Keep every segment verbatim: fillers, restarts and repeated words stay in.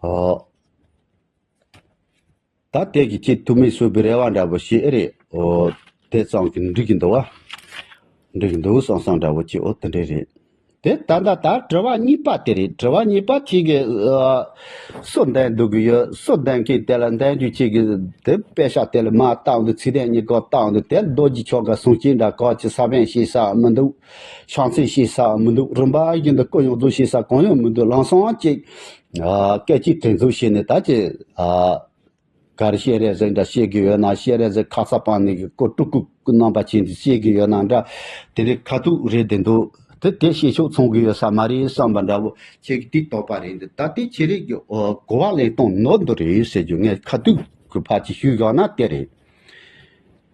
ཨོ། ད་དེ་གི་ཁྱེད་ཐུགས་མི་གསོས་པའི་རེ་བ་འདྲ་པོ་ཞིག་ཨེ་རེད། ཨོ། དེ་ཙམ་གྱིས་འགྲིག་གི་འདུག་བ། འགྲིག་གི་འདུག་བསམ་བསམ་འདྲ་པོ་ཅིག་ཨོ་དེ་འདྲ་རེད། དེ་ད་ལྟ་ད་དྲི་བ་གཉིས་པ་དེ་རེད། དྲི་བ་གཉིས་པ་ཁྱེད་ཀྱིས་ཨ། སུ་འདེམས་འདོད་ཀྱི་ཡོད། སུ་འདེམས་མཁན་དེ་ལ་འདེམས་རྒྱུ་ཁྱེད་ཀྱིས་དེ་པེ་ཤག་དེ་ལ་མར་བཏང་དུས། ཚིག་དོན་གཉིས་ཀ་བཏང་དུས། དེ་རྡོ་རྗེ་ཆོ་ག་གསུང་སྐྱེས་འདྲ་ག་ཅི་ས་བོན་ཤེས་ས་མི་འདུག་ཤམ་སེ་ཤེས་ས་མི་འདུག་རིམ་པ་བཞིན་དུ་སྐུ་ཡོངས་རྫོགས་ཤེས་ས་གང་ཡང་མི་འདུག་ལམ་སང་ཅིག་ཨ། སྐད་ཅིག་དྲན་གསོ་བྱས་ནས་ད་ཅི་ཨ། ག་རེ་བཤད་རེད་ཟེར་འདྲ་བཤད་གི་ཡོད་ན། བཤད་རེད་ཟེར་ཁ་ཚ་པང་ནས་ཀྱི་ཀོ་ཀྲུག་ཀྲུག་ཀུ་རྣམ་པ་ཅན་དེ་བཤད་གི་ཡོད་ན་འདྲ། དེ་ནི་ཁ་ཐུག་རེད་དེ་འདུག་དེ་དེ་བཤད་ཕྱོགས་མཚུངས་གི་ཡོད་ས་མ་རེད་བསམ་པ་འདྲ་བོ་ཁྱེད་ཀྱི་དེ་དོགས་པ་རེད་འདུག་ད་དེ་ཁྱེད་རིགས་ཀྱི་ཨོ་གོ་བ་ལེན་སྟངས་ནོར་འདུག་རེད་ཟེར་རྒྱུ། ངས་ཁ་ཐུག་གི་ཕར་ཅིག་ཞུས་བཞག་ན་དེ་རེད།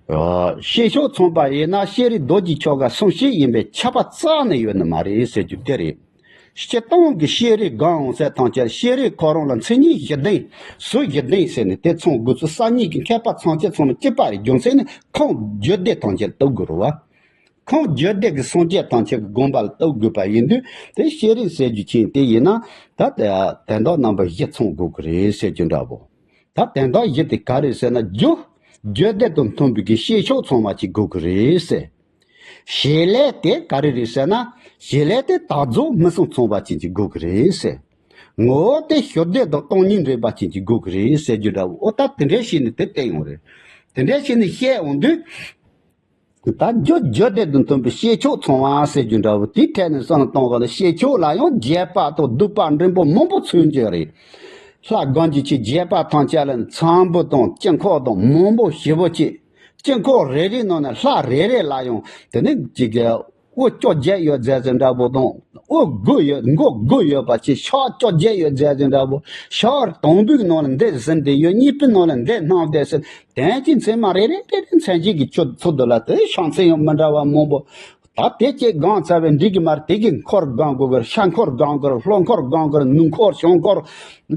ཨོ། བཤད་ཕྱོགས་མཚུངས་པ་ཡིན་ན་ཤེས་རིག་རྡོ་རྗེ་ཆོ་ག་གསུང་བཤད་ཡིན་པའི་ཁྱབ་པ་རྩ་ནས་ཡོད་ནི་མ་རེད་ཟེར་རྒྱུ་དེ་རེད། སྤྱིར་བཏང་གི་ཤེས་རིག་སྒང་འོང་ཚད་ཐམས་ཅད། ཤེས་རིག་ཁོ་རང་ལ་མཚན་ཉིད་བཞི་ལྡན། གཟུགས་བཞི་ལྡན་ཟེར་ནས་དེ་མཚོན་དགོས་ཚུལ་གསར་རྙིང་གི་མཁས་པ་ཐམས་ཅད་ཚང་མ་གཅིག་པ་རེད། རྒྱུ་མཚན་ནི་ཁུངས་རྒྱུད་སྡེ་ཐམས་ཅད་བཏུབ་དགོས་རེད་བ། ཁུངས་རྒྱུད་སྡེ་གི་སངས་རྒྱས་ཐམས་ཅད་ཀྱི་དགོངས་པ་ལ་བཏུབ་དགོས་པ་ཡིན་དུས། དེ་ཤེས་རིག་ཟེར་རྒྱུ་ཅན་དེ་ཡིན་ན་ད་དེ་དོན་དག་རྣམ་པ་བཞི་མཚོན་དགོས་ཀྱི་རེད་ཟེར་རྒྱུ་འདྲ་བོ། ད་དོན་དག་བཞི་དེ་ག་རེ་ཟེར་ན། རྒྱུ། རྒྱུད་སྡེ་དང་མཐུན་པའི་གི་བཤད་ཕྱོགས་མཚུངས་པ་ཅིག་དགོས་ཀྱི་རེད་ཟེར། བྱེད་ལས་དེ་ག་རེ་རེད་ཟེར་ན། བྱེད་ལས་དེ་དག་རྫོགས་མུ་གསུམ་མཚུངས་པ་ཅན་ཅིག་དགོས་ཀྱི་རེད་ཟེར། ངོ་བོ་དེ་ཤུགས་ལྡན་དང་སྟོང་ཉིད་འདྲེས་པ་ཅན་ཅིག་དགོས་ཀྱི་རེད་ཟེར་རྒྱུ་འདྲ་བོ། ཨོ་ད་དེ་འདྲ་བྱས་ནས་དེ་བསྟན་ཡོང་རེད། དེ་འདྲ་བྱས་ནས་བཤད་འོང་དུས། ད་རྒྱུ་རྒྱུད་སྡེ་དང་མཐུན་པའི་བཤད་ཕྱོགས་མཚུངས་པ་ཟེར་རྒྱུ་འདྲ་བོ་དེའི་ཐད་ནས་བསམ་བློ་གཏོང་དགོས་ན། བཤད་ཕྱོགས་ལ་ཡང་རྒྱས་པ་དང་བསྡུས་པ་འདྲེན་པ་མང་པོ་མཚོན་གྱི་རེད། ལྷ་སྒང་གི་ཆོས་རྒྱས་པ་ཐམས་ཅད་ལ་ཚངས་བུག་དང་དཀྱིལ་འཁོར་དང་མང་པོ་ཞེ་པོ་ཅིག་དཀྱིལ་འཁོར་རེ་རེའི་ནང་ནས་ལྷ་རེ་རེ་ལ་ཡང་དེ་ནི་ཅིག་གི་དབུ་བཅོ་བརྒྱད་ཡོད་མཛད་ཟེར་འདྲ་པོ་དང་། དབུ་དགུ་ཡོད། མགོ་དགུ་ཡོད་པ་ཅིག་ཕྱག་བཅོ་བརྒྱད་ཡོད་མཛད་ཟེར་འདྲ་པོ། ཕྱག་དང་པོའི་ནང་ལ་འདི་ཟིན་བསྡད་ཡོད། གཉིས་པའི་ནང་ལ་འདི་སྣང་བསྡད་ཟེར། དོན་གྱི་མཚན་མ་རེ་རེ་རེ་རེ་མཚན་བྱེད་ཀྱི་ཆོས་ཚུལ་དུ་ལ་དེ་ཕྱག་མཚན་ཡང་མི་འདྲ་བ་མང་པོ། ད་དེ་སྐྱེས་སྒང་ཚར་བའི་འགྲིག་གི་མར་དེ་གི་འཁོར་སྒང་དགོས་གི། ཤ་འཁོར་སྒང་དགོས་གི། ལྷོ་འཁོར་སྒང་དགོས་གི། ནུབ་འཁོར་བྱང་འཁོར།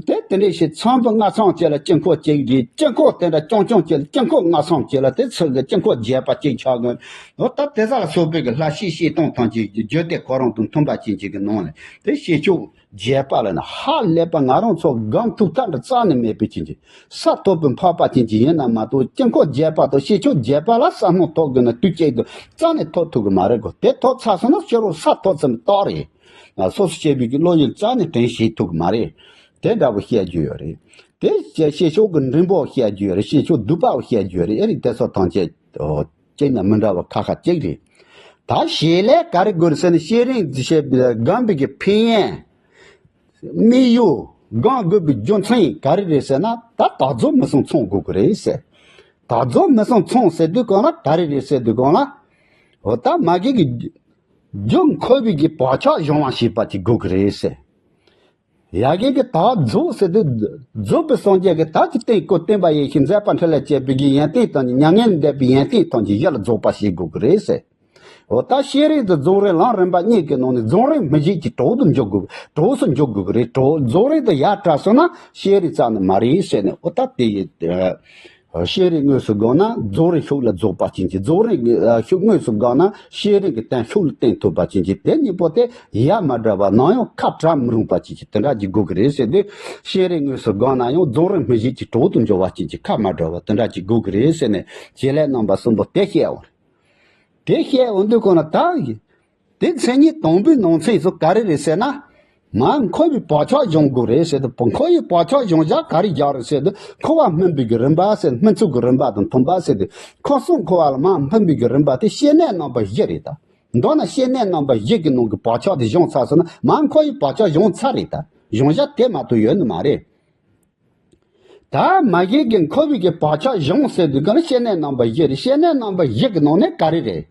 དེ་དེ་འདྲ་ཞིག་ཚངས་བུག་ལྔ་ཚང་བཅས་ལ་དཀྱིལ་འཁོར་གཅིག་རེད། དཀྱིལ་འཁོར་དེ་འདྲ་རྐྱང་རྐྱང་བཅས་ལ་དཀྱིལ་འཁོར་ལྔ་ཚང་བཅས་ལ་དེ་ཚུལ་གྱི་དཀྱིལ་འཁོར་རྒྱས་པ་གཅིག་ཆགས་གི། འོ་ད་དེ་ས་ལ་སོགས་པའི་གི་ལྷ་བཤད་བཤད་སྟངས་ཐམས་ཅད་ཀྱི་རྒྱུད་སྡེ་ཁོ་རང་དང་མཐུན་པ་ཅན་གཅིག་གི་ནང་ནས་དེ་བཤད་ཕྱོགས་རྒྱས་པ་ལ་ནི་ཧ་ལས་པ། ང་རང་ཚོ་སྒང་ཐུག་ཐག་འདྲ་རྩ་ནས་མེད་པའི་ཅན་གྱི་ས་ཐོབ་པའི་འཕགས་པ་ཅན་གྱི་ཡིན་ན་མ་གཏོགས། དཀྱིལ་འཁོར་རྒྱས་པ་དང་བཤད་ཕྱོགས་རྒྱས་པ་ལ་ས་སྣང་ཐོབ་དགོས་ན་དུས་གཅིག་ཏུ་རྩ་ནས་ཐོབ་ཐུབ་གི་མ་རེད་གོ། དེ་ཐོབ་ཚར་སོང་ན་ཕྱི་རོལ་ས་ཐོབ་ཙམ་རྟགས་རེད། ང་སོ་སོ་སྐྱེ་བོའི་གི་བློ་ཡུལ་རྩ་ནས་དྲན་ཤེས་ཐུབ་གི་མ་རེད། དེ་འདྲ་པོ་བཤད་རྒྱུ་ཡོད་རེད། དེ་བཤད་བཤད་ཕྱོགས་ཀྱི་འབྲིང་པོ་བཤད་རྒྱུ་ཡོད་རེད། བཤད་ཕྱོགས་བསྡུས་པ་བཤད་རྒྱུ་ཡོད་རེད། ཨེ་རེད། དེ་ཚོ་ཐམས་ཅད་ཨོ་གཅིག་ན་མི་འདྲ་བ་ཁ་ཁ་གཅིག་རེད། ད་བྱེད་ལས་ག་རེ་དགོས་རེད་ཟེར་ན། བྱེད་རིང་བྱེད་སྒང་པའི་གི་ཕན་ཡོན། དམིགས་ཡུལ། སྒང་དགོས་པའི་རྒྱུ་མཚན་ག་རེ་རེད་ཟེར་ན། ད་དག་རྫོགས་མུ་གསུམ་མཚུངས་དགོས་ཀྱི་རེད་ཟེར། དག་རྫོགས་མུ་གསུམ་མཚུངས་ཟེར་དུས་སྒང་ལ་ག་རེ་རེད་ཟེར་དུས་སྒང་ལ། འོ་ད་མ་གི་གི་རྒྱུ་འཁོར་བའི་གི་བག་ཆགས་སྦྱང་བ་བྱེད་པ་ཅིག་དགོས་ཀྱི་རེད་ཟེར། ཡ་གི་གི་དག་རྫོགས་ཟེར་དུས། རྫོགས་པའི་སངས་རྒྱས་ཀྱི་ད་ཅི་བསྟན་སྐུ་བསྟན་པ་ཡེ་ཤེས་མཛད་པ་འཕྲིན་ལས་བཅས་པའི་གི་ཡོན་ཏན་དང་མྱ་ངན་ལས་འདས་པའི་ཡོན་ཏན་ཐམས་ཅད་ཡིད་ལ་རྫོགས་པ་བྱེད་དགོས་ཀྱི་རེད་ཟེར། འོ་ད་བྱེད་རིང་དང་རྫོགས་རིང་ལམ་རིམ་པ་གཉིས་ཀྱི་ནང་ནས་རྫོགས་རིང་མི་བྱེད་ཀྱི་གྲོགས་སུ་འཇུག་དགོས། གྲོགས་སུ་འཇུག་དགོས་ཀྱི་རེད། གྲོགས་རྫོགས་རིང་དུ་ཡར་དྲག་སོང་ན་བྱེད་རིང་རྩ་ནས་མ་རེད་ཟེར་ནས། འོ་ད་དེ་ཡི་བྱེད་རིང་དངོས་སུ་བསྒོམས་ན་རྫོགས་རིང་ཤུགས་ལ་རྫོགས་པ་ཅན་གྱི། རྫོགས་རིང་གི་ཤུགས་དངོས་སུ་བསྒོམས་ན་བྱེད་རིང་གི་དོན་ཤུགས་ལ་བསྟན་ཐུབ་པ་ཅན་གྱི། དེ་གཉིས་པོ་དེ་ཡ་མ་བྲལ་བ། ནམ་ཡང་ཁ་བྲལ་མི་རུང་བ་ཅན་གྱི་དེ་འདྲ་ཅིག་དགོས་ཀྱི་རེད་ཟེར་ཏེ། བྱེད་རིང་དངོས་སུ་བསྒོམས་ན་ཡང་རྫོགས་རིང་མི་བྱེད་ཀྱི་གྲོགས་སུ་འཇུག་པ་ཅན་གྱི་ཁ་མ་བྲལ་བ་དེ་འདྲ་ཅིག་དགོས་ཀྱི་རེད་ཟེར་ནས། བྱེད་ལས་རྣམ་པ་གསུམ་པོ་དེ་བཤད་འོང་། དེ་བཤད་འོང་དུས་སྒང་ལ་ད་དེ་མཚན་ཉིད་དང་པོའི་ནང་ཚན་སུ་ག་རེ་རེད་ཟེར་ན། མར་འཁོར་བའི་བག་ཆགས་སྦྱང་དགོས་རེད་ཟེར་དུས། འཁོར་བའི་བག་ཆགས་སྦྱང་བྱ་ག་རེ་རྒྱག་རེད་ཟེར་དུས། འཁོར་བ་སྨིན་པའི་གི་རིམ་པ་ཟེར། སྨིན་ཚུལ་གྱི་རིམ་པ་དང་མཐུན་པ་ཟེར་དུས། འཁོར་གསུམ་འཁོར་བ་ལ་མར་སྨིན་པའི་གི་རིམ་པ་དེ་བཤེས་གཉེན་རྣམ་པ་བཞི་རེད་ད། མདོར་ན་བཤེས་གཉེན་རྣམ་པ་བཞི་གི་ནང་གི་བག་ཆགས་དེ་སྦྱངས་ཚར་སོང་ན། མར་འཁོར་བའི་བག་ཆགས་སྦྱངས་ཚར་རེད་ད། སྦྱང་བྱ་དེ་མ་གཏོགས་ཡོད་ནི་མ་རེད། ད་མ་གི་གི་འཁོར་བའི་གི་བག་ཆགས་སྦྱོང་ཟེར་དུས་སྒང་ལ་བཤེས་གཉེན་རྣམ་པ་བཞི་རེད། བཤེས་གཉེན་རྣམ་པ་བཞི་གི་ནང་ནས་ག་རེ་རེད།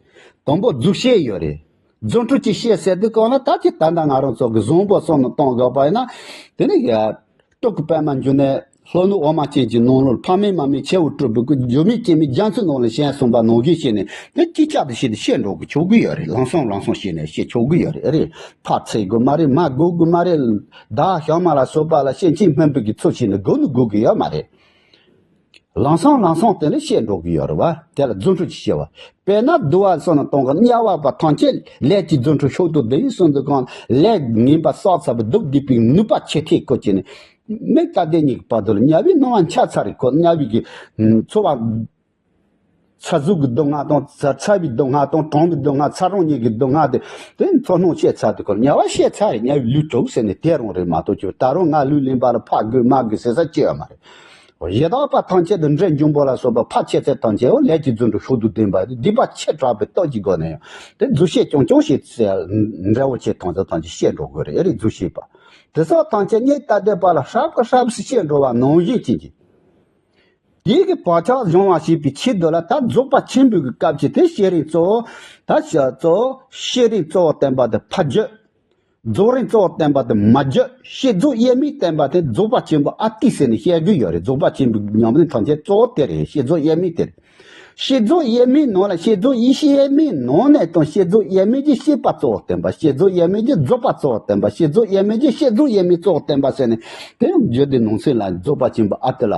དང་པོ་རྫུ་བཤད་ཡོད་རེད། རྫུ་འཕྲུལ་གྱི་བཤད་ཟེར་དུས་སྒང་ལ་ད་ཅི་ད་ལྟ་ང་རང་ཚོ་གི་བཟང་པོ་བསམ་བློ་གཏོང་དགོས་པ་ཡིན་ན། དེ་ནི་ཡ། སྤྲུལ་སྐུ་པདྨ་འབྱུང་གནས་ལྷོ་ནུབ་འོ་མ་ཅན་གྱི་ནང་ལོགས། ཕ་མེས་མ་མེས་ཁྱེའུ་སྤྲུལ་པའི་སྐུ། འགྱུར་མེད་སྐྱེ་མེད་རྒྱ་མཚོའི་ནང་ལ་བཞེངས་གསུངས་པ་ནང་བཞིན་བྱས་ནས། དེ་ཅི་ཆགས་དུ་བྱས་ཏེ་བཤད་འགྲོ་གི་ཆོག་གི་ཡོད་རེད། ལམ་སང་ལམ་སང་བྱས་ནས་བཤད་ཆོག་གི་ཡོད་རེད། ཨེ་རེད། ཕར་ཚིག་དགོས་མ་རེད། མར་དགོས་དགོས་མ་རེད། བདག་ཞག་མ་ལ་སོགས་པ་ལ་སེམས་ཅན་སྨིན་པའི་གི་ཚུལ་བྱས་ནས་དགོས་ནི་དགོས་གི་ཡོད་མ་རེད། ལམ་སང་ལམ་སང་དེ་ནས་བཤད་འགྲོ་གི་ཡོད་རེད་བ། དེ་ལ་རྫུ་འཕྲུལ་གྱི་བཤད་པ། དཔེར་ན་འདུལ་བ་སོགས་ནང་གཏོང་གི། དམྱལ་བ་པ་ཐམས་ཅད་ལས་ཀྱི་རྫུ་འཕྲུལ་མཆོག་ཏུ་ལྡན་གསུངས་དུས་སྒང་། ལས་ངན་པ་བསགས་ཚར་བའི་སྡུག་བསྡུས་པའི་ནུས་པ་ཆེ་ཐལ་སྐོར་བྱས་ནས། མིག་ལྟ་ལྡན་གཉིས་ཀྱི་བར་དུ་ལ་དམྱལ་བའི་སྣང་བ་འཆར་ཚར་རེད། ཁོ་དམྱལ་བའི་གི་ཚོར་བ། ཚ་ཟུག་གི་སྡུག་བསྔལ་དང་ཚ་ཚ་བའི་སྡུག་བསྔལ་དང་གྲང་བའི་སྡུག་བསྔལ། ཚ་གྲང་གཉིས་ཀྱི་སྡུག་བསྔལ་དེ་དེ་ཚོར་སྣང་བྱས་ཚར་དུས་ཁོ་ལ་དམྱལ་བ་ཤེས་ཚར་རེད། དམྱལ་བའི་ལུས་གྲུབ་ཟེར་ནས་དེ་རང་རེད་མ་གཏོགས། ཁྱོད་ད་རུང་ང་ལུས་ལེན་པ་ལ་ཕར་དགོས་མ་དགོས་ཟེར་ས་ཅི་ཡོད་མ་རེད། ཡི་དྭགས་པ་ཐམས་ཅད་དུ་འདྲེ་འབྱུང་པོ་ལ་སོགས་པ་ཕར་ཆད་ཚད་ཐམས་ཅད་འོ་ལས་ཀྱི་རྫུ་འཕྲུལ་ཤུགས་དྲག་ལྡན་པ་སྡིག་པ་ཆེ་དྲགས་པའི་སྟོབས་ཀྱི་སྒོ་ནས་ཡང་དེ་རྫུ་བཤད་རྐྱང་རྐྱང་བཤད་ཚེ་འདྲེ་བོ་ཆེ་ཐམས་ཅད་ཐམས་ཅད་བཤད་འགྲོ་དགོས་རེད། ཨེ་རེད། རྫུ་བཤད་པ་དེ་སོགས་ཐམས་ཅད་དམྱལ་ལྟ་ལྡན་པ་ལ་ཧྲབ་ཀི་ཧྲབ་སེ་བཤད་འགྲོ་བ་ནང་བཞིན་བྱེད་ཀྱི། དེའི་གི་བག་ཆགས་སྦྱང་བ་བྱེད་པའི་ཆེད་དུ་ལ་ད་རྫོགས་པ་ཆེན་པོའི་གི་སྐབས་ཀྱི་དེ་ཤེས་རིག་གཙོ་བོ། ད་ཤ་གཙོ་བོ་ཤེས་རིག་གཙོ་བོ་བསྟན་པ་དེ་ཕ་རྒྱུད། རྫོགས་རིམ་གཙོ་བོ་བསྟན་པ་དེ་མ་རྒྱུད། བསྐྱེད་རྫོགས་དབྱེར་མེད་བསྟན་པ་དེ་རྫོགས་པ་ཆེན་པོ་ཨ་ཏི་ཟེར་ནས་བཤད་རྒྱུ་ཡོད་རེད། རྫོགས་པ་ཆེན་པོའི་ཉམས་ལེན་ཐམས་ཅད་གཙོ་བོ་དེ་རེད། བསྐྱེད་རྫོགས་དབྱེར་མེད་དེ་རེད། བསྐྱེད་རྫོགས་དབྱེར་མེད་ནང་ལ་བསྐྱེད་རྫོགས་ཡེ་ཤེས་དབྱེར་མེད་ནང་ནས་དང་བསྐྱེད་རྫོགས་དབྱེར་མེད་ཀྱི་བསྐྱེད་པ་གཙོ་བོ་བསྟན་པ། བསྐྱེད་རྫོགས་དབྱེར་མེད་ཀྱི་རྫོགས་པ་གཙོ་བོ་བསྟན་པ། བསྐྱེད་རྫོགས་དབྱེར་མེད་ཀྱི་བསྐྱེད་རྫོགས་དབྱེར་མེད་གཙོ་བོ་བསྟན་པ་ཟེར་ནས་དེ་རྒྱུད་སྡེ་ནང་གསེས་ལ་རྫོགས་པ་ཆེན་པོ་ཨ་ཏི་ལ་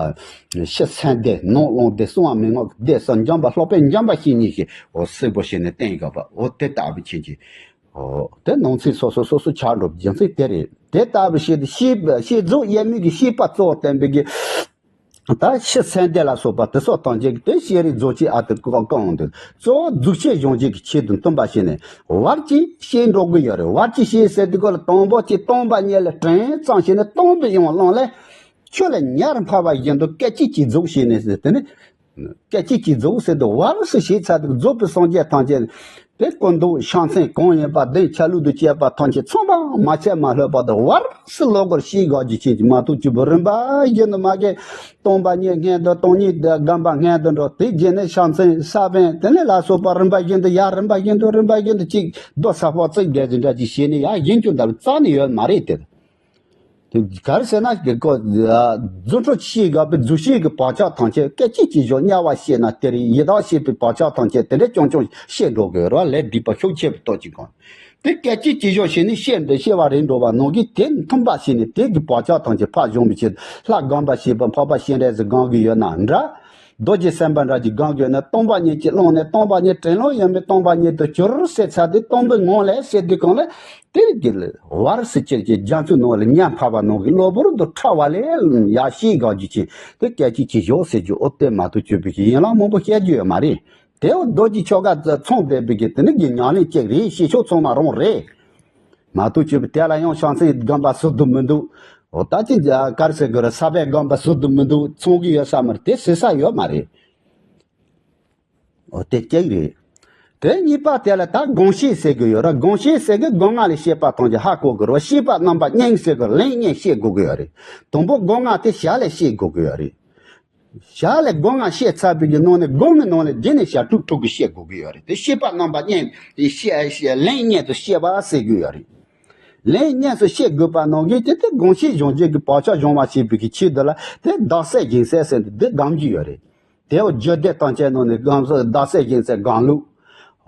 ཕྱི་མཚན་ལྡན་ནང་རླུང་ལྡན་གསང་བ་མི་ངོམས་ཀྱི་སྡེ་གསུམ་འཇོམས་པ་སློབ་དཔོན་འཇམ་དཔལ་བཤེས་གཉེན་ཞེས་འོ་གསལ་པོ་བྱས་ནས་བསྟན་ཡོད་པ་འོ་དེ་ལྟ་བུ་ཆེན་གྱི་འོ་དེ་ནང་གསེས་སོ་སོ་སོ་སོ་ཆགས་འགྲོ་རྒྱུ་མཚན་དེ་རེད། དེ་ལྟ་བུ་བྱས་ཏེ་བསྐྱེད་བསྐྱེད་རྫོགས་དབྱེར་མེད་ཀྱི་བསྐྱེད་པ་གཙོ་བོ་བསྟན་པའི་གི་ད་ཕྱི་མཚན་ལྡན་ལ་སོགས་པ་དེ་སོགས་ཐམས་ཅད་ཀྱི་དེ་ཤེས་རིག་རྫོགས་བྱེད་ཨ་ཏི་ཀོ་ཀོ་འོང་དུ་གཙོ་བོ་རྫོགས་བྱེད་སྦྱོང་བྱེད་ཀྱི་ཆེད་དུ་འདོན་པ་བྱས་ནས་བར་གྱིས་ཤེས་འགྲོ་གི་ཡོད་རེད། བར་གྱིས་ཤེས་ཟེར་དུས་སྐབས་ལ་དང་པོ་གཅིག་སྟོང་པ་ཉིད་ལ་དྲན་ཙམ་བྱས་ནས་སྟོང་པའི་དབྱིངས་བླངས་ལས་ཆོས་ལ་ཉེ་བར་འཕགས་པ་བཞིན་དུ་སྐད་ཅིག་གིས་རྫོགས་བྱས་ནས་ཟེར་དེ་ནི། སྐད་ཅིག་གིས་རྫོགས་ཟེར་དུས་བར་སུ་ཞེས་བྱ་དུས་རྫོགས་པའི་སངས་རྒྱས་ཐམས་ཅད་དེ་སྐུ་མདོག་ཕྱག་མཚན་གང་ཡིན་པ་གདན་ཆ་ལུགས་དང་བཅས་པ་ཐམས་ཅད་ཚང་མ་མ་ཆད་མ་ལྷོད་པ་དང་བར་སུ་ལོག་པར་ཤེས་དགོས་རྒྱུ་ཅན་གྱི་མ་གཏོགས་བཅུ་པོ་རིམ་པ་བཞིན་དུ་མ་གི་སྟོང་པ་ཉིད་སྔོན་དུ་སྟོང་ཉིད་དགོངས་པ་སྔོན་དུ་འགྲོ། དེ་རྗེས་ནས་ཕྱག་མཚན་ས་བོན་དེ་ནས་ལ་སོགས་པ་རིམ་པ་བཞིན་དུ་ཡར་རིམ་པ་བཞིན་དུ་རིམ་པ་བཞིན་དུ་གཅིག་རྡོ་ས་ཕོག་ཙིག་རྒྱ་ཅི་འདྲ་ཅིག་བྱས་ནས་ཡར་བཞིན་དུ་འདབ་རྩ་ནས་ཡོད་མ་རེད་དེ། དེ་ག་རེ་ཟེར་ན་དེ་ཀོ་རྫུ་འཕྲུལ་ཤེས་དགོས་པའི་རྫུ་བཤད་ཀྱི་བག་ཆགས་ཐམས་ཅད་སྐད་ཅིག་གིས་ཞོག་དམྱལ་བ་ཤེས་ན་དེ་རེད། ཡི་དྭགས་ཤེས་པའི་བག་ཆགས་ཐམས་ཅད་དེ་འདྲ་རྐྱང་རྐྱང་ཤེས་འགྲོ་དགོས་ར་ལས་སྡིག་པ་ཤུགས་ཆེ་བའི་སྟོབས་ཀྱིས་གང་། དེ་སྐད་ཅིག་གིས་ཞོག་ཤེས་ནས་ཤེས་འདི་ཤེས་པ་རེད་འགྲོ་བ་ནང་གི་དེ་མཐུན་པ་ཤེས་ནས་དེ་གི་བག་ཆགས་ཐམས་ཅད་ཕར་སྦྱོང་བའི་ཕྱིར་ལྷ་སྒོམ་པ་ཤེས་པ་འཕགས་པ་སྤྱན་རས་གཟིགས་སྒོམ་གི་ཡོད་ན་འདྲ། རྡོ་རྗེ་སེམས་དཔའ་འདྲ་གྱི་སྒོམ་གི་ཡོད་ན་སྟོང་པ་ཉིད་ཀྱི་ཀློང་ནས་སྟོང་པ་ཉིད་དྲན་ལོང་ཡོད་མེད་སྟོང་པ་ཉིད་དུ་གྱུར་ཟེར་ཚར་དུས་སྟོང་པའི་ངང་ལས་ཟེར་དུས་གང་ལས་དེ་རིགས་ཀྱི་བར་སྲིད་སྤྱིར་གྱི་རྒྱ་མཚོའི་ནང་ལ་ཉ་ཕ་བ་ནང་གི་གློ་བུར་དུ་ཕྲ་བ་ལས་ཡར་ཤེས་དགོས་རྒྱུ་ཅན་དེ་སྐད་ཅིག་གིས་ཞོག་ཟེར་རྒྱུ་འོ་དེ་མ་གཏོགས་བཅུ་པའི་ཡན་ལག་མང་པོ་བཤད་རྒྱུ་ཡོད་མ་རེད། དེ་འོ་རྡོ་རྗེ་ཆོ་ག་ཚང་བསྡད་པའི་གི་དེ་ནི་གི་ཉམས་ལེན་གཅིག་རེད། ཤེས་ཕྱོགས་ཚང་མ་རང་རེད། མ་གཏོགས་བཅུ་པའི་དེ་ལ་ཡང་ཕྱག་མཚན་སྒོམ་པ་ཟུར་དུ་མི་འདུག་འོ་ད་ཅི་ག་རེ་ཟེར་དགོས་རེད། ས་བོན་སྒོམ་པ་ཟུར་དུ་མི་འདུག་ཚང་གི་ཡོད་ས་མ་རེད། དེ་ཟེར་ས་ཡོད་མ་རེད། འོ་དེ་གཅིག་རེད། དེ་གཉིས་པ་དེ་ལ་ད་སྒོམ་བྱེད་ཟེར་གི་ཡོད་རེད། སྒོམ་བྱེད་ཟེར་གི་སྒོ་ལྔ་ལས་བཤད་པ་ཐམས་ཅད་ཧ་གོ་དགོས་རེད། བཤད་པ་རྣམ་པ་གཉིས་ཟེར་གི་ལན་གཉིས་བཤད་དགོས་གི་ཡོད་རེད། དང་པོ་སྒོ་ལྔ་དེ་ཞལ་ལས་བཤད་དགོས་གི་ཡོད་རེད། ཞལ་ལས་སྒོ་ལྔ་བཤད་ཚར་བའི་གི་ནང་ནས་སྒོ་ལྔའི་ནང་ལས་འདི་ནས་ཞལ་དྲུག་དྲུག་གི་བཤད་དགོས་ཀྱི་ཡོད་རེད། དེ་བཤད་པ་རྣམ་པ་གཉིས་དེ་བཤད་བཤད་ལན་གཉིས་སུ་བཤད་པ་ཟེར་གྱི་ཡོད་རེད། ལན་གཉིས་སུ་བཤད་དགོས་པ་ནང་གི་དེ་དེ་སྒོམ་བྱེད་སྦྱོང་བྱེད་ཀྱི་བག་ཆགས་སྦྱོང་བ་བྱེད་པའི་གི་ཆེད་དུ་ལ་དེ་བདག་གསལ་གཞན་གསལ་ཟེར་ཏེ་འདི་སྒོམ་གྱི་ཡོད་རེད། དེ་འོ་རྒྱུད་སྡེ་ཐམས་ཅད་ནང་ནས་སྒོམ་བདག་གསལ་གཞན་གསལ་སྒོམ་ལུགས།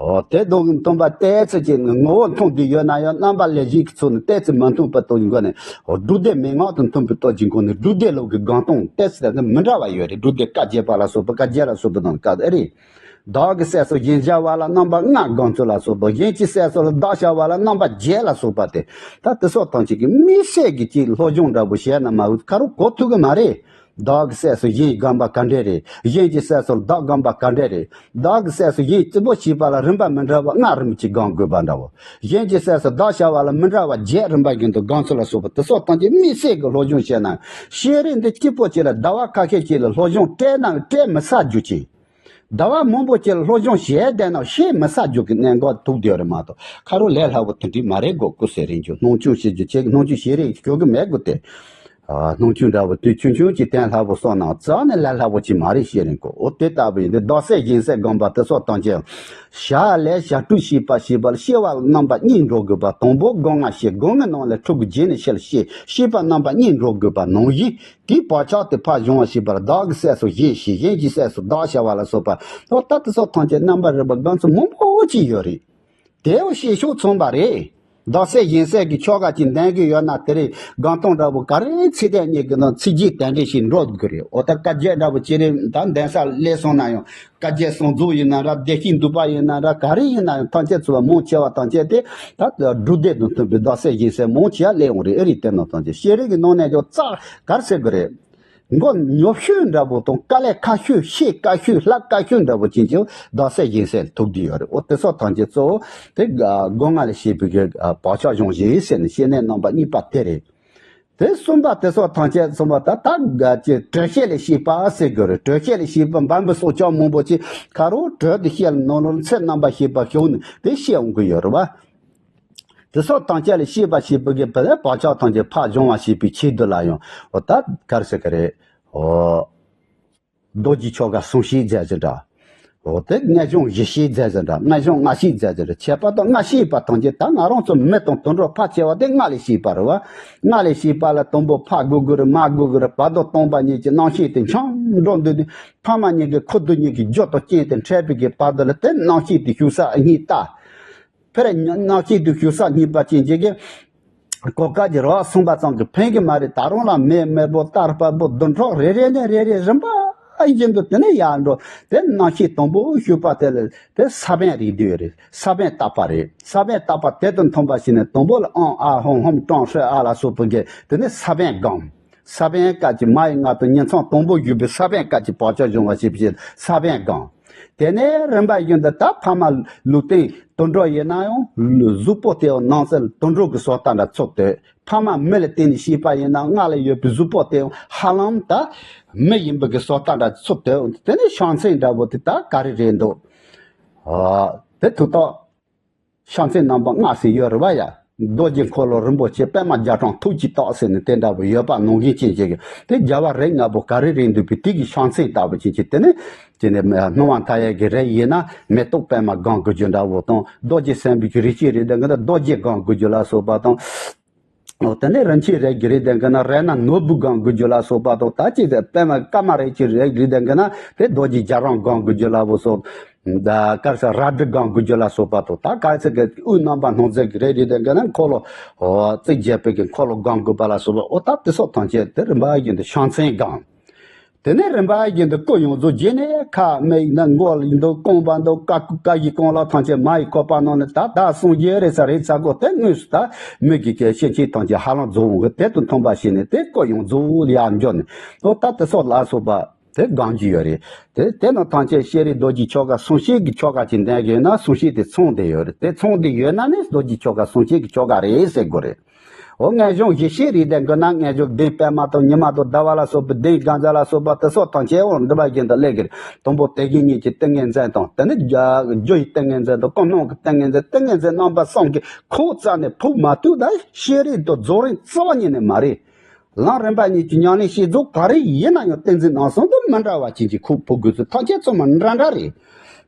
འོ་དེ་དང་མཐུན་པ་ཏོག་ཙམ་གྱི་ངོ་བོ་མཐུན་ཏེ་ཡོད་ན་ཡང་རྣམ་པ་ལས་གཞན་གྱི་ཚུལ་ནི་ཏོག་ཙམ་མི་མཐུན་པའི་སྟོབས་ཀྱི་སྒོ་ནས་འོ་སྒྲུབ་སྡེ་མན་ངག་དང་མཐུན་པའི་སྟོབས་ཀྱི་སྒོ་ནས་སྒྲུབ་སྡེ་ལུགས་ཀྱི་སྒོམ་སྟངས་ཏོག་ཙམ་མི་འདྲ་བ་ཡོད་རེད། སྒྲུབ་སྡེ་བཀའ་བརྒྱད་པ་ལ་སོགས་པ་བཀའ་བརྒྱད་ལ་སོགས་པ་དང་བཀའ་ཨེ་རེད། བདག་གི་སྲས་སུ་གཞན་བྱ་བ་ལ་རྣམ་པ་ལྔ་སྒོམ་ཚུལ་ལ་སོགས་པ། གཞན་གྱི་སྲས་སུ་ལ་བདག་བྱ་བ་ལ་རྣམ་པ་བརྒྱད་ལ་སོགས་པ་སྟེ། ད་དེ་སོགས་ཐམས་ཅད་ཀྱི་དམིགས་བསལ་གྱི་ཅིག་སློབ་སྦྱོང་འདྲ་པོ་བྱས་ན་མ་འོས་ཁ་རོག་གོ་ཐུབ་ཀྱི་མ་རེད། བདག་གི་སྲས་སུ་གཞན་སྒོམ་པ་ག་འདྲས་རེད། གཞན་གྱི་སྲས་སུ་བདག་སྒོམ་པ་ག་འདྲས་རེད། བདག་གི་སྲས་སུ་གཞན་རྩིས་པོ་བྱས་པ་ལ་རིམ་པ་མི་འདྲ་བ་ལྔ་རིམ་གྱིས་སྒོམ་དགོས་པ་འདྲ་བོ། གཞན་གྱི་སྲས་སུ་བདག་བྱ་བ་ལ་མི་འདྲ་བ་བརྒྱད་རིམ་པ་བཞིན་དུ་སྒོམ་ཚུལ་ལ་སོགས་པ་དེ་སོགས་ཐམས་ཅད་དམིགས་བསལ་གྱི་སློབ་སྦྱོང་བྱས་ན་ཤེས་རིག་འདི་གཅིག་པོ་གཅིག་ལ་ཟླ་བ་ཁ་ཤས་ཤིག་ལ་སློབ་སྦྱོང་སྤྲད་ན་སྤྲད་མི་ཚར་རྒྱུ་ཅིག་ཟླ་བ་མང་པོ་ཅིག་ལ་སློབ་སྦྱོང་བྱས་བསྡད་ན་ཤེས་མི་ཚར་རྒྱུ་གི་གནད་འགག་ཐུག་བསྡད་ཡོད་རེད་མ་གཏོགས་ཁ་རོག་ལས་སླ་པོ་དེ་འདྲ་མ་རེད་གོ། སྐུ་ཚེ་རིང་ཅིག་སྣང་ཆུང་བྱེད་རྒྱུ་བྱེད་སྣང་ཆུང་བྱེད་རེས་ཞུ་གི་མེད་གོ་དེ། ཨ་སྣང་ཆུང་འདྲ་བོ་དུས་ཆུང་ཆུང་གི་གཏན་སླ་པོ་སོང་ན་རྩ་ནས་ལས་སླ་པོ་ཅིག་མ་རེད། ཤེས་རིག་གོ། འོ་དེ་ལྟ་བུ་ཡིན་ཏེ་བདག་སྲས་གཞན་སྲས་སྒོམ་པ་དེ་སོགས་དང་བཅས་ཞལ་ལས་ཞལ་དྲུག་བཤད་པ་བྱེད་པ་ལ་བཤད་པ་རྣམ་པ་གཉིས་འགྲོ་དགོས་པ། དང་པོ་སྒོ་ལྔ་བཤད། སྒོ་ལྔའི་ནང་ལས་དྲུག་གི་རྗེས་ནས་ཞལ་བཤད་བཤད་པ་རྣམ་པ་གཉིས་འགྲོ་དགོས་པ་ནང་བཞིན། དེའི་བག་ཆགས་དེ་ཕར་སྦྱོང་བ་བྱེད་པར་བདག་གི་སྲས་སུ་གཞན་བྱེད། གཞན་གྱི་སྲས་སུ་བདག་བྱ་བ་ལ་སོགས་པ། འོ་ད་དེ་སོགས་ཐམས་ཅད་རྣམ་པར་རིག་པ་སྒོམ་ཚུལ་མང་པོ་ཅིག་ཡོད་རེད། དེའོ་ཤེས་ཕྱོགས་མཚུངས་པ་རེད། བདག་སྲས་གཞན་སྲས་ཀྱི་ཆོ་ག་ཅིག་འདོན་གྱི་ཡོད་ན། དེ་རིང་སྒང་སྟེང་འདྲ་པོ་ག་རེ་ཚིག་དོན་གཉིས་ཀྱི་ནང་ཚིག་རྗེས་དོན་འགྲེལ་ཞིག་འགྲོ་དགོས་རེད། འོ་ད་བཀའ་བརྒྱད་འདྲ་པོ་ཅི་རེད། ད་འདོན་ས་སླེབས་སོང་ན་ཡང་བཀའ་བརྒྱད་གསུང་རྫོགས་ཡིན་ན་འདྲ། བདེ་གཤེགས་འདུས་པ་ཡིན་ན་འདྲ། ག་རེ་ཡིན་ན་ཡང་ཐམས་ཅད་ཚོ་མང་ཆེ་བ་ཐམས་ཅད་དེ་ད་སྒྲུབ་སྡེ་དང་མཐུན་པའི་བདག་སྲས་གཞན་སྲས་མང་ཆེ་བ་སླེབས་འོང་རེད། ཨེ་རེད། དེ་ནང་ཐམས་ཅད་ཤེས་རིག་གི་ནང་ནས་ཀྱང་རྩ་ག་རེ་ཟེར་དགོས་རེད། མགོ་ཉོབ་ཤོས་འདྲ་པོ་དང་དཀའ་ལས་ཁག་ཤོས། ཤེས་དཀའ་ཤོས། ལྷག་དཀའ་ཤོས་འདྲ་པོ་ཅན་གྱི་བདག་སྲས་གཞན་སྲས་ཐུག་བསྡད་ཡོད་རེད། འོ་དེ་ཚོ་ཐམས་ཅད་གཙོ་བོ་དེ་སྒོ་ལྔ་ལས་བཤད་པའི་གི་བག་ཆགས་གཞོམ་བྱེད་ཟེར་ནས་བཤད་ནས་གནང་བ་གཉིས་པ་དེ་རེད། དེ་གསུམ་པ་དེ་ཚོ་ཐམས་ཅད་གསུམ་པ་ད་ད་ག་ཅི་དྲོད་བཤད་ལས་བཤད་པ་ཟེར་དགོས་རེད། དྲོད་བཤད་ལས་བཤད་པ་འབའ་འབུ་སྲོག་ཆགས་མང་པོ་ཅིག་ཁ་རོག་དྲོད་དུ་བཤད་ལ་ནང་ལོགས་ཚེ་རྣམ་པར་ཤེས་པ་ཤོག་ནས་དེ་བཤད་འོང་གི་ཡོད་རེད་བ། དེ་སོགས་དང་བཅས་ལ་ཤེས་པ་ཞེས་པའི་གི་བར་བག་ཆགས་ཐམས་ཅད་ཕར་སྦྱོང་བ་ཞེས་པའི་ཆེད་དུ་ལ་ཡང་འོ་ད་གར་ཟེར་གི་རེད། འོ། རྡོ་རྗེ་ཆོ་ག་གསུང་བཤད་མཛད་ཟེར་འདྲ། འོ་དེ་སྔགས་སྦྱོང་བཞི་བཤད་མཛད་ཟེར་འདྲ། སྔགས་སྦྱོང་ལྔ་བཤད་མཛད་ཟེར་འདྲ། ཁྱད་པར་དུ་ལྔ་བཤད་པ་ཐམས་ཅད་ད་ང་རང་ཚོ་མི་དང་དུད་འགྲོ་ཕལ་ཆེ་བ་དེ་སྔགས་ལས་བཤད་པ་རེད་བ། སྔགས་ལས་བཤད་པ་ལ་དང་པོ་ཕར་དགོས་དགོས་རེད། མར་དགོས་དགོས་རེད། བར་དོ་སྟོང་པ་ཉིད་ཀྱི་རྣམ་ཤེས་དེ་འཆང་འགྲོ་འདུག་དུས་ཕ་མ་གཉིས་ཀྱི་ཁུ་རྡུལ་གཉིས་ཀྱི་རྒྱུ་དང་རྐྱེན་དེ་འཕྲད་པའི་གི་བར་དོ་ལ་དེ་རྣམ་ཤེས་དེ་ཞུགས་ས་གཉིས་ལྟ། ཕེར་རྣམ་ཤེས་དེ་ཞུགས་ས་གཉིས་པ་ཅན་གྱི་གི་གོ་སྐབས་ཀྱི་རེ་བ་གསུངས་པ་ཙམ་གྱིས་ཕན་གྱི་མ་རེད། ད་རུང་ལ་མེ་དམར་པོ་རྟ་དཔའ་བོ་དུད་འགྲོ་རེ་རེ་ནས་རེ་རེ་རིམ་པ་བཞིན་དུ་དེ་ནས་ཡར་འགྲོ། དེ་རྣམ་ཤེས་དང་པོ་ཞུགས་པ་དེ་ལ་དེ་ས་བོན་རེད་འདོད་རེད། ས་བོན་བཏབ་པ་རེད། ས་བོན་བཏབ་པ་དེ་དང་མཐུན་པ་ཞིག་ནས་དང་པོ་ལ་ཨང་ཨ་ཧོང་ཧོམ་ཀྲང་ཧྲེ་ཨ་ལ་སོགས་པའི་གི་དེ་ནས་ས་བོན་སྒོམ། ས་བོན་སྐད་ཀྱི་མ་ཡི་ངག་དང་ཉིང་མཚམས་དང་པོ་བརྒྱུད་པའི་ས་བོན་སྐད་ཀྱི་བག་ཆགས་སྦྱོང་བ་ཞེས་པའི་ས་བོན་སྒོམ། དེ་ནས་རིམ་པ་བཞིན་དུ་ད་ཕ་མ་ལུས་རྟེན་དུད་འགྲོ་ཡིན་ན་ཡང་གཟུགས་པོ་དེ་ཡང་ནང་གསེས་དུད་འགྲོ་གི་བཟོ་ལྟ་འདྲ་ཚུགས་ཏེ། ཕ་མ་མི་ལ་བརྟེན་ནས་སྐྱེས་པ་ཡིན་ན་སྔགས་ལ་ཡོད་པའི་གཟུགས་པོ་དེ་ཡང་ཧ་ལམ་ད་མི་ཡིན་པའི་གི་བཟོ་ལྟ་འདྲ་ཚུགས་ཏེ། དེ་ནས་བྱང་སེམས་འདྲ་པོ་དེ་ད་ག་རེ་རེད་འདུག་ཨ་དེ་ཐུགས་ཐོག་བྱང་སེམས་རྣམ་པ་ལྔ་ཟེར་ཡོད་རེད་བ་ཡ། རྡོ་རྗེ་འཁོར་ལོ་རིན་པོ་ཆེ་པདྨ་རྒྱ་གྲམ་ཐུགས་ཀྱི་ཐོག་ཟེར་ནས་དེ་འདྲ་པོ་ཡོད་པ་ནང་བཞིན་ཅན་ཅིག་གི་དེ་རྒྱལ་བ་རིགས་ལྔ་པོ་ག་རེ་རེད་འདུག་པའི་དེ་གི་བྱང་སེམས་ལྟ་བུ་ཅན་ཅིག་དེ་ནི་དེ་ནི་སྣང་བ་མཐའ་ཡས་ཀྱི་རིགས་ཡིན་ན་མེ་ཏོག་པདྨ་སྒོམ་དགོས་རྒྱུ་འདྲ་བོ་དང་། རྡོ་རྗེ་སེམས་དཔའི་གི་རིགས་ཀྱི་རིགས་དེ་གི་ན་རྡོ་རྗེ་སྒོམ་དགོས་རྒྱུ་ལ་སོགས་པ་དང་། འོ་དེ་ནས་རིན་ཆེན་རིགས་ཀྱི་རིགས་དེ་གི་ན་རཏྣ་ནོར་བུ་སྒོམ་དགོས་རྒྱུ་ལ་སོགས་པ་དང་། ད་ཅི་དེ་པདྨ་ཀ་མ་རིགས་ཀྱི་རིགས་ཀྱི་རིགས་དེ་གི་ན་དེ་རྡོ་རྗེ་རྒྱ་གྲམ་སྒོམ་དགོས་རྒྱུ་ལ་བོ་སོགས། ད་དཀར་ས་རལ་གྲི་སྒོམ་དགོས་རྒྱུ་ལ་སོགས་པ་དང་། ད་དཀར་ས་གི་དབུས་རྣམ་པར་སྣང་མཛད་ཀྱི་རིགས་རེད་དེ་གི་ན་འཁོར་ལོ། འོ་རྩིབས་བརྒྱད་པའི་གི་འཁོར་ལོ་སྒོམ་དགོས་པ་ལ་སོགས་པ། འོ་ད་དེ་སོགས་ཐམས་ཅད་དེ་རིམ་པ་བཞིན་དུ་བྱང་སེམས་སྒོམ། དེ་ནས་རིམ་པ་བཞིན་དུ་སྐུ་ཡོངས་རྫོགས་རྗེས་ནས་ཁ་མིག་ཡིན་ན་མགོ་ཡིན་འདུག་རྐང་པ་འདུག་ཀ་ཀ་ཡི་རྐང་ལག་ཐམས་ཅད་མ་ཡི་བཀོད་པ་གནང་ནས་ད་ད་སངས་རྒྱས་རེད་ས་རེད་ས་གོ་དེ་དངོས་སུ་ད་མིག་གི་གི་ཤེས་བྱེད་ཐམས་ཅད་ཧ་ལམ་རྫོགས་འོང་གི། དེ་དང་མཐུན་པ་བྱས་ནས་དེ་སྐུ་ཡོངས་རྫོགས་ཡར་འགྱོ་ནས། འོ་ད་དེ་སོགས་ལ་སོགས་པ། དེ་སྒོམ་རྒྱུ་ཡོད་རེད། དེ་དེ་ནང་ཐམས་ཅད་ཤེས་རིག་རྡོ་རྗེ་ཆོ་ག་གསུང་བཤད་ཀྱི་ཆོ་ག་ཅིག་འདོན་གྱི་ཡོད་ན་གསུང་བཤད་དེ་ཚང་བསྡད་ཡོད་རེད། དེ་ཚང་བསྡད་ཡོད་ན་ནི་རྡོ་རྗེ་ཆོ་ག་གསུང་བཤད་ཀྱི་ཆོ་ག་རེད་ཟེར་དགོས་རེད། འོ་སྔགས་སྦྱོང་བཞི་བཤད་རེད་དེ་གི་ན་སྔགས་སྦྱོང་གདན་པད་མ་དང་ཉི་མ་དང་ཟླ་བ་ལ་སོགས་པའི་གདན་དགོང་མོ་ལ་སོགས་པ་དེ་སོགས་ཐམས་ཅད་འོ་འདི་པ་བཞིན་དུ་སླེབས་ཀྱི་རེད། དང་པོ་དེ་གི་ཉིད་ཀྱི་ཏིང་ངེ་འཛིན་དང་། དེ་ནི་རྒྱུ་ཡི་ཏིང་ངེ་འཛིན་དང་། ཀུན་སློང་གི་ཏིང་ངེ་འཛིན། ཏིང་ངེ་འཛིན་རྣམ་པ་གསུམ་གྱི་ཁོག་རྩ་ནས་ཕུག་མ་ཐུབ་ད་ཤེས་རིག་དང་རྫོགས་རིམ་རྩ་བ་ཉིད་ནས་མ་རེད། ལམ་རིམ་པ་གཉིས་ཀྱི་ཉམས་ལེན་བྱེད་རྫོགས་ག་རེ་ཡིན་ན་ཡང་ཏིང་འཛིན་རྣམ་གསུམ་དང་མི་འདྲ་བ་ཅན་གྱི་ཁོག་ཕུག་དགོས་ཚུལ་ཐམས་ཅད་ཚང་མ་འདྲ་འདྲ་རེད།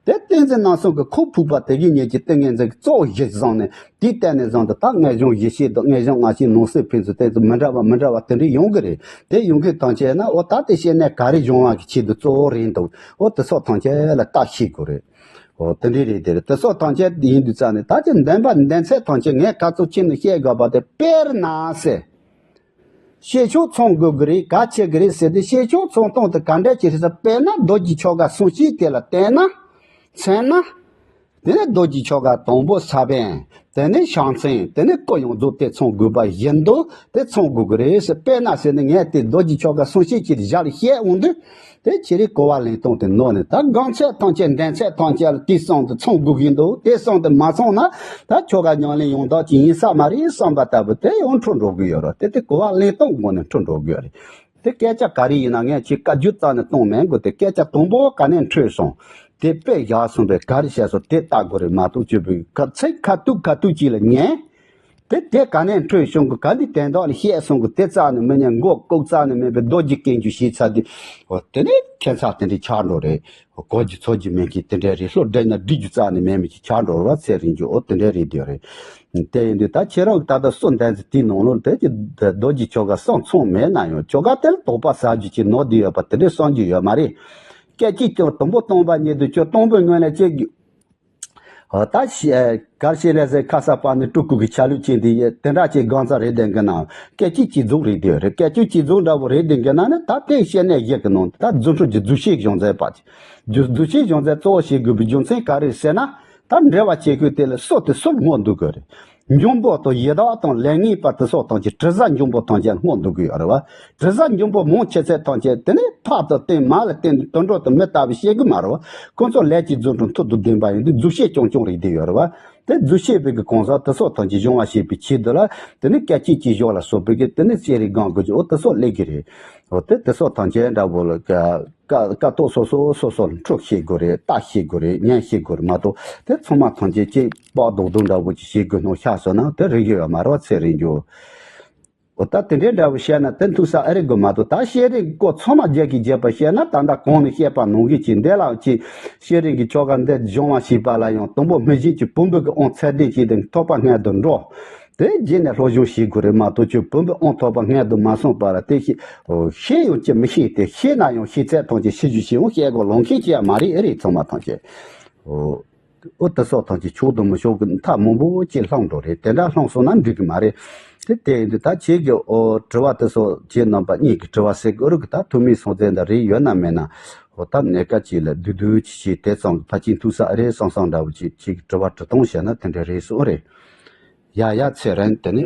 དེ་ཏིང་འཛིན་རྣམ་གསུམ་གྱི་ཁོག་ཕུག་པ་དེ་གི་ཉིད་ཀྱི་ཏིང་ངེ་འཛིན་གྱི་གཙོ་བོ་གཞི་བཟུང་ནས་དེའི་སྟེང་ནས་བཟུང་སྟེ་ད་སྔགས་སྦྱོང་བཞི་བཤད་དང་སྔགས་སྦྱོང་ལྔ་བཤད་ནང་གསེས་ཕན་ཚུན་ཏིང་འཛིན་མི་འདྲ་བ་མི་འདྲ་བ་དེ་འདྲ་ཡོང་གི་རེད། དེ་ཡོང་མཁན་ཐམས་ཅད་ན་འོ་ད་དེ་བཤད་ནས་ག་རེ་སྦྱོང་བ་གི་ཆེད་དུ་གཙོ་བོ་རེད་འདུག་འོ་དེ་སོགས་ཐམས་ཅད་ལ་བརྟག་ཤེས་དགོས་རེད། འོ་དེ་འདྲ་རེད། དེ་རེད། དེ་སོགས་ཐམས་ཅད་ཡིན་དུས་ཙང་ནས་ད་ཅི་འདོན་པ་འདོན་ཚད་ཐམས་ཅད་ངས་ག་ཚོད་ཅི་ནས་བཤད་དགོས་པ་དེ་དཔེར་ན་ཟེར། བཤད་ཕྱོགས་ཚང་དགོས་ཀྱི་རེད། ག་བྱེད་ཀྱི་རེད་ཟེར་ཏེ་བཤད་ཕྱོགས་ཚང་སྟངས་དེ་ག་འདྲ་ཅིག་རེད་ཟེར། དཔེར་ན་རྡོ་རྗེ་ཆོ་ག་གསུང་བཤད་དེ་ལ་བལྟས་ན། མཚོན་ན། དེ་ནས་རྡོ་རྗེ་ཆོ་ག་དང་པོ་ས་བོན། དེ་ནས་བྱང་སེམས། དེ་ནས་སྐུ་ཡོངས་རྫོགས་དེ་ཚང་དགོས་པ་བཞིན་དུ་དེ་ཚང་དགོས་ཀྱི་རེད་ཟེར། དཔེར་ན་ཟེར་ནས་ངས་དེ་རྡོ་རྗེ་ཆོ་ག་གསུང་བཤད་ཀྱི་ཞལ་བཤད་འོང་དུས། དེ་ཁྱེད་རིག་གོ་བ་ལེན་སྟངས་དེ་ནོར་ནས་ད་སྒོམ་ཚད་ཐམས་ཅད་འདོན་ཚད་ཐམས་ཅད་ལ་དེ་གསུམ་དེ་ཚང་དགོས་ཀྱི་འདུག་དེ་གསུམ་དེ་མ་ཚང་ན་ད་ཆོ་ག་ཉམས་ལེན་ཡང་དག་ཅིག་ཡིན་ས་མ་རེད་བསམ་པ་ལྟ་བུ་དེ་ཡང་འཕྲོ་འགྲོ་གི་ཡོད་རེད། དེ་དེ་གོ་བ་ལེན་སྟངས་སྒོ་ནས་འཕྲོ་འགྲོ་གི་ཡོད་རེད། དེ་སྐད་ཆ་ག་རེ་ཡིན་ན་ངས་ཁྱེད་བཀའ་བརྒྱུད་རྩ་ནས་གཏོང་མེད་དགོས། དེ་སྐད་ཆ་དང་པོ་ག་ནས་འཕྲོས་སོང་། དེ་དཔེ་བཞག་སོང་བས་ག་རེ་བཤད་སོང་དེ་ལྟ་དགོས་རེད་མ་གཏོགས་ཅོ་བོས་ཁ་ཚིག་ཁ་ཐུག་ཁ་ཐུག་ཅིག་ལ་ཉན། དེ་དེ་ག་ནས་འཕྲོས་བྱུང་གི་ག་འདི་དོན་དག་ལ་བཤད་སོང་གི་དེ་རྩ་ནས་མི་ཉན། མགོ་ལྐོག་རྩ་ནས་མེད་པའི་རྡོ་རྗེ་སྐད་འཇུ་བྱས་ཚར་དུས། འོ་དེ་ནས་ཁྱད་མཚར་དེ་འདྲའི་ཆགས་འགྲོ་རེད། གོ་རྒྱུ་ཚོར་རྒྱུ་མེད་མཁན་དེ་འདྲ་རེད། བློ་འདྲེས་ན་འདྲི་རྒྱུ་རྩ་ནས་མེད་མཁན་ཅིག་ཆགས་འགྲོ་རེད་བ། ཚེ་རིང་རྒྱུ་འོ་དེ་འདྲ་རེད་དེ་རེད། དེ་ཡིན་དུས་ད་ཁྱེད་རང་གི་ད་ལྟ་གསུང་འདོན་ཚུལ་དེའི་ནང་ལོགས་དེ་ཀྱི་རྡོ་རྗེ་ཆོ་ག་གསུང་ཚང་མེད་ན་ཡང་ཆོ་ག་དེ་ལ་དོགས་པ་ཟ་རྒྱུ་ཅིག་ནོར་བསྡད་ཡོད་པ་དེ་འདྲ་བསམ་རྒྱུ་ཡོད་མ་རེད། སྐད་ཅིག་ཀྱང་དང་པོ་སྟོང་པ་ཉིད་དུ་ཁྱོད་སྟོང་པའི་ངོས་ནས་ཅིག་ཨ། ད་ཤི་ཨ་གར་ཤེས་ལས་ཟེར་ཁ་ས་པ་ནི་སྤྲུལ་སྐུ་གི་ཆ་ལུགས་ཅན་དེ་ཡི་དེ་འདྲ་ཅིག་སྒང་ཚ་རེད་དེ་གི་ན་སྐད་ཅིག་གཅིག་རྫོགས་རེད་དེ་རེད། སྐད་ཅིག་གཅིག་རྫོགས་འདྲ་བོ་རེད་དེ་གི་ན་ནི་ད་དེ་བཤད་ནས་བཞག་གི་ནང་ད་རྫུ་འཕྲུལ་གྱི་རྫུ་བཤད་གཞུང་མཛད་པ་ཅིག་རྫུ་རྫུ་བཤད་གཞུང་མཛད་གཙོ་བོ་བྱེད་དགོས་པའི་རྒྱུ་མཚན་ག་རེ་ཟེར་ན། ད་འགྲེལ་བ་བྱེད་དགོས་དེ་ལ་སྲོལ་དེ་སྲོལ་སྔོག་འདུག་གི་རེད། འབྱུང་པོ་དང་ཡི་དྭགས་དང་ལས་ངན་པ་དེ་སོགས་ཐམས་ཅད་དྲི་ཟ་འབྱུང་པོ་ཐམས་ཅད་སྔོག་འདུག་གི་ཡོད་རེད་བ། དྲི་ཟ་འབྱུང་པོ་མང་ཆེ་ཚད་ཐམས་ཅད་དེ་ནི་ཕག་ཏུ་བསྟེན་མ་ལ་བསྟེན་དུད་འགྲོ་དུ་མི་ལྟ་བུ་བཤད་གི་མ་རེད་བ། ཁོང་ཚོ་ལས་ཀྱི་རྫུ་འཕྲུལ་མཐུ་དང་ལྡན་པ་ཡིན་དུས་རྫུ་བཤད་རྐྱང་རྐྱང་རེད་དེ་ཡོད་རེད་བ། དེ་རྫུ་བཤད་པའི་གི་གང་ཟག་དེ་སོགས་ཐམས་ཅད་སྦྱོང་བ་བྱེད་པའི་ཆེད་དུ་ལ་དེ་ནི་སྐད་ཅིག་གཅིག་ཞོག་ལ་སོགས་པའི་གི་དེ་ནི་ཤེས་རིག་སྒང་གི་འོ་དེ་སོགས་སླེབས་གི་རེད། འོ་དེ་དེ་སོགས་ཐམས་ཅད་འདྲ་བོ་ལ་ཀ་ཀ་ཀ་ཏོག་སོ་སོ་སོ་སོར་འཕྲོད་ཤེས་དགོས་རེད། ལྟ་ཤེས་དགོས་རེད། ཉན་ཤེས་དགོས་རེད་མ་གཏོགས་དེ་ཚང་མ་ཐམས་ཅད་ཅིག་པགས་རྡོག་རྡོག་འདྲ་བོ་ཅིག་བྱེད་དགོས་སྣང་ཤར་སོང་ན་དེ་རིག་གི་ཡོད་མ་རེད་བ། ཚེ་རིང་རྒྱུ། འོ་ད་དེ་འདྲའི་འདྲ་བོ་བཤད་ན་དེ་མཐུག་ས་ཨེ་རེད་དགོས་མ་གཏོགས། ད་ཤེས་རིག་སྐོར་ཚང་མ་རྒྱས་ཀྱིས་རྒྱས་པ་བཤད་ན་ད་ལྟ་གོང་ནས་བཤད་པ་ནང་བཞིན་གྱི་འདི་ལ་ཅིག་ཤེས་རིག་གི་ཆོ་ག་འདི་སྦྱོང་བ་བྱེད་པ་ལ་ཡང་དང་པོ་མི་གཞན་གྱི་བུམ་པའི་གི་དབང་ཚད་ལྡན་བྱས་ཏེ་ཐོག་པ་སྔོན་དུ་འགྲོ། དེ་རྗེས་ནས་སློབ་སྦྱོང་བྱེད་དགོས་རེད་མ་གཏོགས་ཁྱོད་བུམ་པའི་དབང་ཐོག་པ་སྔོན་དུ་མ་སོང་བར་དེ་ཤེས་ཤེས་ཡོང་ཅི་མི་ཤེས་ཏེ། ཤེས་ན་ཡང་ཤེས་ཚད་ཐམས་ཅད་ཤེས་རྒྱུ་ཤེས་ཡོང་བཤད་དགོས་ལོང་མཁན་ཅི་ཡང་མ་རེད། ཨེ་རེད་ཚང་མ་ཐམས་ཅད། འོ། འོ་དེ་སོགས་ཐམས་ཅད་ཆོག་དང་མི་ཆོག་གི་མཐའ་མང་པོ་ཅིག་ལྷུང་འགྲོ་རེད། དེ་འདྲ་ལྷུང་སོང་ན་འགྲིག་གི་མ་རེད། དེ་དེ་ཡིན་དུས་ད་ཁྱེད་ཀྱི་འོ་དྲི་བ་དེ་སོགས་ཁྱེད་རྣམ་པ་གཉིས་ཀྱི་དྲི་བ་ཟེར་དགོས་རིགས་ཀྱི་ད་ཐུ་མིའི་སོང་ཚེ་འདི་རེད་ཡོད་ན་མེད་ན། འོ་ད་གནས་སྐབས་ཅིག་ལ་བསྡུས་བསྡུས་ཅིག་བྱས་དེ་ཙམ་གྱི་ཕལ་ཆེར་མཐུག་ས་ཨེ་རེད་བསམ་བསམ་འདྲ་བོ་ཅིག་ཁྱེད་ཀྱི་དྲི་བ་དྲི་སྟངས་བྱས་ན་དེ་འདྲ་རེད་སོང་རེད། ཡ་ཡ་ཚེ་རིང་དེ་ནི།